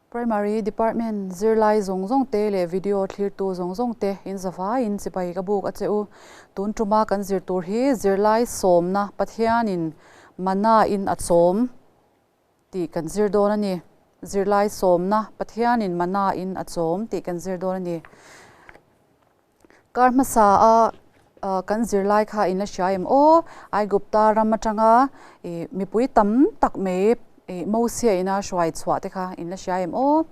Primary Department zirlai zawng zawng te leh video thlirtu zawng zawng te in zavaiin chibai ka buk a che u. Tun tuma kan zir tur hi zirlai sawmna Pathianin mana in a chawm tih kan zir dawn a ni. Zirlai sawmna Pathianin mana in a chawm tih kan zir dawn a ni. Kar hmasa a kan zirlai kha in la hria em aw? Aigupta ram atanga mipui tam tak mai Mosia ina hruai chhuah te kha in la hria em aw?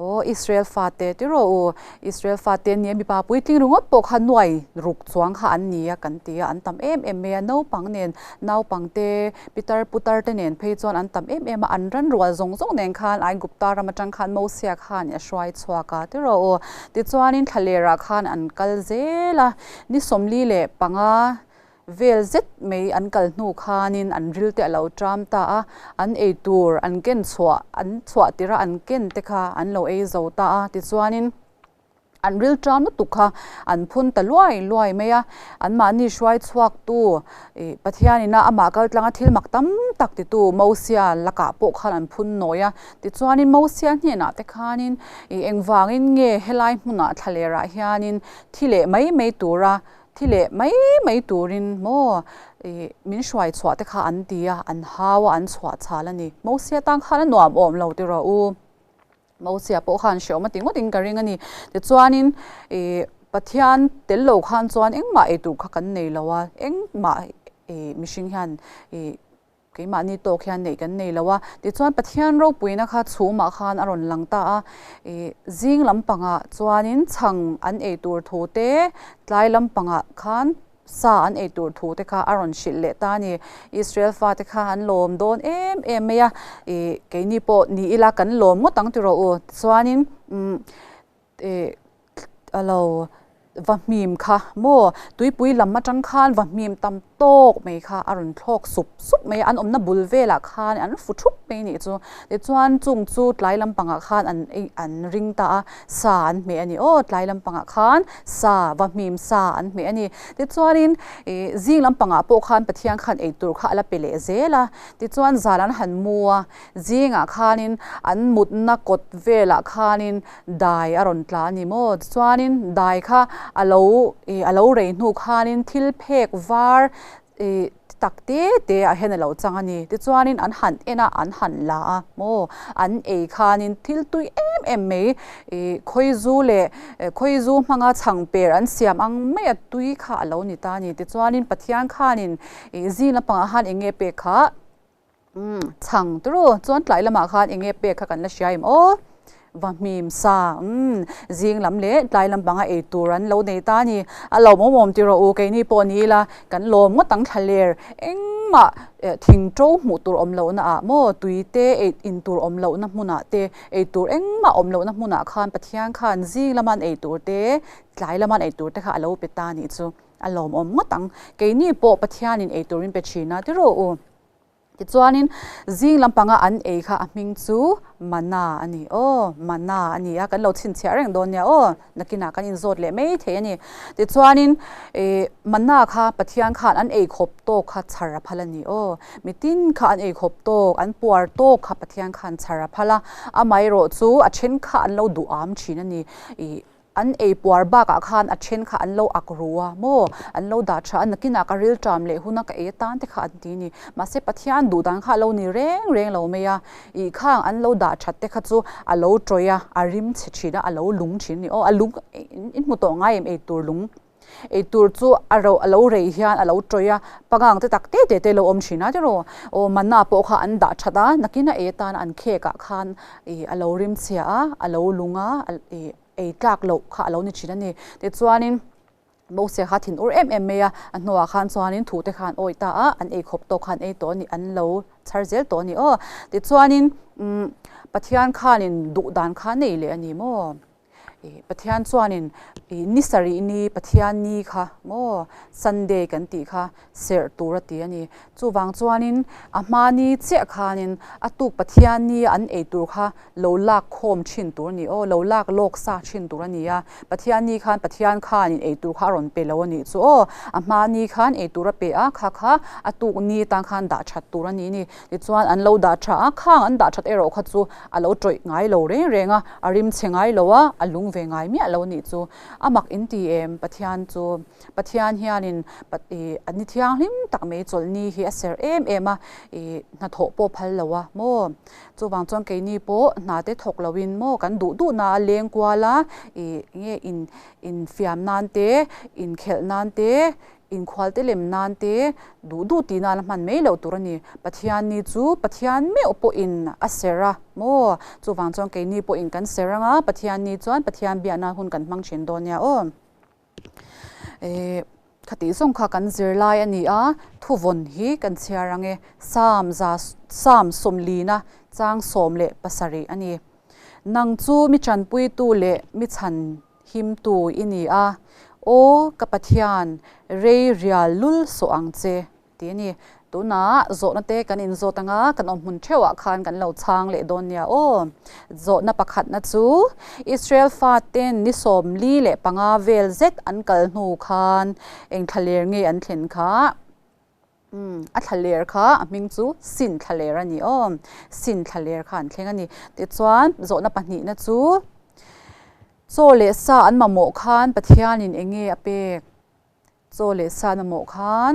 Aw Israel fate tiraw u, Israel fate nia mipa puitling ringawt pawh kha nuai ruk chuang kha an ni a kan ti a, an tam em em mai a, naupang nen naupang te pitar putar te nen phei chuan an tam em em a, an ran rual zawng zawng nen khan Aigupta ram atang khan Mosia khan a hruai chhuak a tiraw u. Tichuanin thlalerah khan an kal zel a, ni 45 vel zet mai an kal hnu khanin an ril te a lo ṭam ta a, an ei tur an ken chhuah an chhuah tirh a an ken te kha an lo ei zo ta a, tichuanin an ril ṭam lutuk kha an phun ta luai luai mai a, anmahni hruai chhuaktu Ih Pathianina amah kal tlanga thil mak tam tak titu Mosia lakah pawh khan an phun nawi a. Tichuanin Mosia hnenah te khanin ih engvangin nge helai hmunah thlalerah hianin thi leh mai mai tura thi leh mai mai turin maw ih min hruai chhuah te kha an ti a, an hau a, an chhuah chhal a ni. Mosia tan khan a nuam awm lo ti rawh u. Mosia pawh khan hreawm a ti ngawtin ka ring a ni. Tichuanin ih Pathian tel lo khan chuan engmah ei tur kha kan nei lo a, engmah ih mihring hian ih keimahni tawk hian neih kan nei lo a. Tichuan Pathian ropuina kha chhumah khan a rawn lang ta a, ih zing lampangah chuanin chhang an ei tur thu te, tlai lampangah khan Sa an ei tur thu te kha a rawn hrilh leh ta a ni. Israel fate kha an lawm dawn em em mai a, ih keini pawh ni ila kan lawm ngawt ang tiraw u. Tichuanin umm ih a lo va hmim kha maw tuipui lam atang khan va hmim tam tawk mai kha a rawn thlawk sup sup mai a, an awmna bul velah khan an fu thup mai nih chu. Tichuan chung chu tlai lampangah khan an ei an ring ta a, sa an hmeh a ni aw tlai lampangah khan sa va hmim sa an hmeh a ni. Tichuanin ih zing lampangah pawh khan Pathian khan ei tur kha a la pe leh zel a, tichuan zan an han mu a, zingah khanin an mutna kawt velah khanin dai a rawn tla a ni maw, tichuanin dai kha a lo ih a lo rei hnu khanin thil phek var ih tak te te ah hian a lo chang a ni. Tichuanin an han en a, an han la a maw? An ei khanin thil tui em em mai ih khawizu leh khawizu hmanga chhang per an siam ang mai a tui kha a lo ni ta a ni. Tichuanin Pathian khanin ih zing lampangah khan eng nge pek kha umm chhang turu chuan tlai lamah khan eng nge pek kha kan la hria em aw? Va hmim sa umm zing lam leh tlai lampanga ei tur an lo nei ta a ni. A lo awm awm tiraw u keini pawh ni ila kan lawm ngawt ang thla ler engmah thing to hmuh tur awm lohna ah maw tui te ei in tur awm lohna hmunah te ei tur engmah awm lohna hmunah khan Pathian khan zing lama an ei tur te tlai lama an ei tur te kha a lo pe ta a nih chu a lawm awm ngawt ang. Keini pawh Pathianin ei turin pe thin a tiraw u. Tichuanin zing lampanga an ei kha a hming chu Mana a ni aw, Mana a ni a, kan lo chhinchhiah reng dawn nia aw, nakinah kan inzawt leh mai thei a ni. Tichuanin ih Mana kha Pathian khan an ei khawp tawk kha chhar a phal a ni aw, mitin kha an ei khawp tawk, an puar tawk kha Pathian khan chhar a phal a, amaherawh chu a then kha an lo duham thin a ni. Ih An ei puar bakah khan a then kha an lo ak ru a maw? An lo dah tha a, nakinah ka ril ṭam leh huna ka ei atan te kha an ti ni. Mahse Pathian duh dan kha a lo ni reng reng lo mai a, ih khang an lo dah that te kha chu a lo tawih a, a rim chhe thin a, a lo lung thin a ni. Aw a lung in hmu tawh ngai em ei tur lung? Ei tur chu a ro a lo rei hian a lo tawih a, pangang te tak te te te lo awm thin a tiraw? Aw manna pawh kha an dah that a, nakin a ei atan an khek ah khan ih a lo rim chhia a, a lo lung a, ih ei tlak loh kha a lo ni thin a ni. Tichuanin Mose kha thin ur em em mai a, a hnuah khan chuanin thu te khan awih ta a, an ei khawp tawk khan ei tawh a ni, an lo chhar zel tawh a ni aw. Tichuanin umm Pathian khanin duh dan kha nei leh a ni maw? Pathian chuanin ni sarih ni Pathian ni kha maw Sunday kan tih kha serh tur a ti a ni. Chuvang chuanin a hma ni chiah khanin a tuk Pathian ni an ei tur kha lo lak khawm thin tur a ni aw, lo lak lawk sa thin tur a ni a. Pathian ni khan Pathian khanin ei tur kha a rawn pe lo a nih chu aw. A hma ni khan ei tur a pe a, kha kha a tuk ni atang khan dah that tur a ni ni. Tichuan an lo dah tha a, khang an dah that erawh kha chu a lo tawih ngai lo reng reng a, a rim chhe ngai lo a, a lung ve ngai miah lo a nih chu. A mak in ti em Pathian chu? Pathian hianin a ni thianghlim tak mai chawlhni hi a serh em em a, ih hnathawh pawh phal lo a maw? Chuvang chuan keini pawh hna te thawk loin maw kan duh duhna a leng kual a, ih nge in infiam nan te, inkhelh nan te, Inkhual te lem nan te duh duh tih nan a hman mai loh tur a ni. Pathian ni chu Pathian meuh pawhin a serh a maw? Chuvang chuan keini pawhin kan serh ang a, Pathian ni chuan Pathian biakna hun kan hmang thin dawn nia aw. Eh, khatih zawng kha kan zirlai a ni a, thuvawn hi kan chhiar ang e. Psalm za, Psalm sawmlina chang 17 a ni. Nang chu mi tanpuitu leh mi chhan Himtu i ni a, Aw ka Pathian, rei rial lul sawh ang che, ti a ni. Tunah zawhna te kan inzawt ang a, kan awm hmun theuhah khan kan lo chhang leh dawn nia aw. Zawhna pakhatna chu, Israel faten ni 45 vel zet an kal hnu khan eng thlaler nge an thlen kha? Umm, a thlaler kha a hming chu Sin thlaler a ni aw. Sin thlaler kha an thleng a ni. Tichuan, zawhna pahnihna chu, Chaw leh sa an mamawh khan Pathianin eng nge a pek? Chaw leh sa an mamawh khan,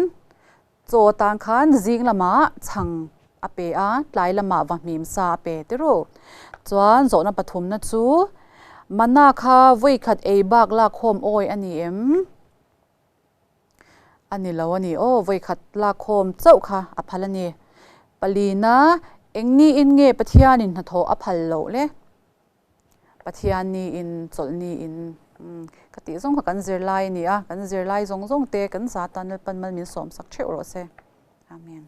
chaw atan khan zing lamah chhang a pe a, tlai lamah vahmim sa a pe ti ru. Chuan, zawhna pathumna chu, Mana kha vawikhat ei bak lakkhawm awi a ni em? A ni lo a ni aw, vawikhat lakkhawm chauh kha a phal a ni. Palina, eng niin nge Pathianin hnathawh a phal loh le? Pathian niin, chawlh niin, ka tih zawng kha kan zirlai a ni a, kan zirlai zawng zawng te kan zatan Lalpan mal min sawmsak theuh rawh se. Amen.